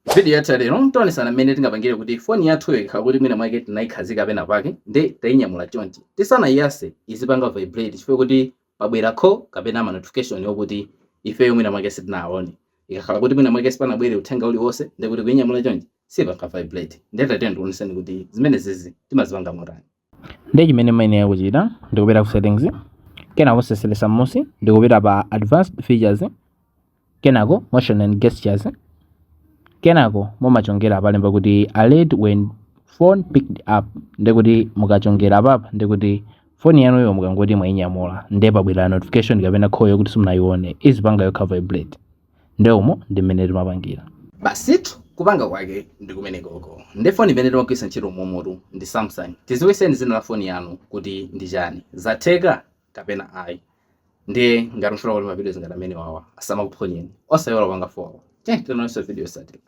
Video yathu lero tionesana mmene tingapangire kuti foni yathuyo ikhala kuti mwina mwake tinayikhazika pena pake, ndi tayinyamula chonchi, tisanayiyase izipanga vibrate chifukwa kuti pabwera call kapena ma notification yokuti ifeyo mwina mwake sitinaone. Ikakhala kuti mwina mwake sipanabwere uthenga uliwonse, ndi kuti kuyinyamula chonchi sipanga vibrate. Ndiye tatiyeni ndikuoneseni kuti zimene zizi timazipanga motani. Ndi chimene muyenera kuchita ndikupita ku settings, kenako seseresa m'munsi ndikupita pa advanced features, kenako motion and gestures, kenako mumachongera palemba kuti alert when phone picked up. Ndikuti mukachongera apapa, ndikuti foni yanuyo mukangoti mwayinyamula, ndiye pabwera notification kapena call yokuti simunayione, izipanga yokha vibrate. Ndiye umo ndi mmene timapangira. Basitu, kupanga kwake ndi kumenekoko. Ndi foni imene timagwiritsa ntchito momotu ndi Samsung. Tiziwiseni dzina la foni yanu kuti ndi chani, zatheka kapena ayi. Ndiye ngati mufuna kuti mavidiyo ngati amene wawa asamakuphonyeni, osayiwala kupanga follow. Tiyeni tionanso video yotsatira.